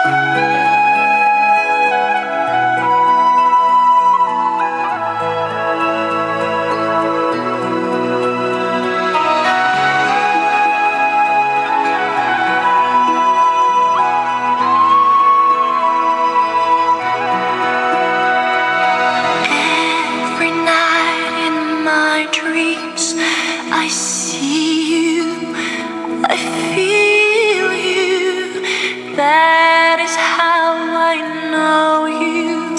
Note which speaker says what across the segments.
Speaker 1: Every night in my dreams, I see you, I feel you. That is how I know you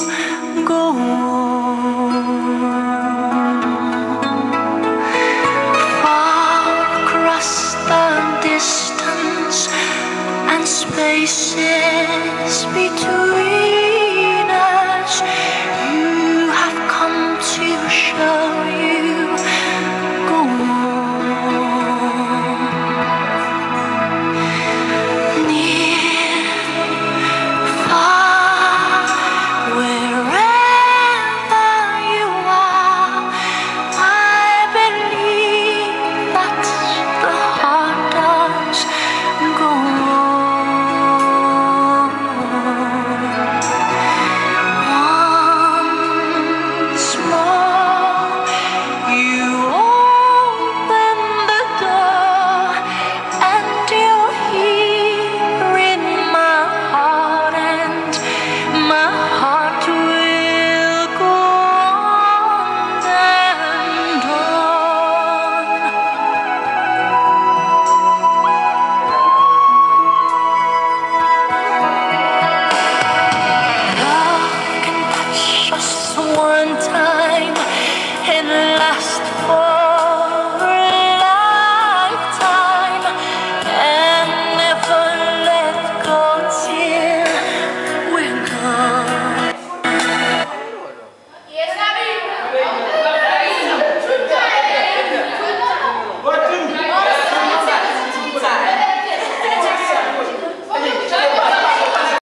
Speaker 1: go on. Far across the distance and spaces between us, you have come to show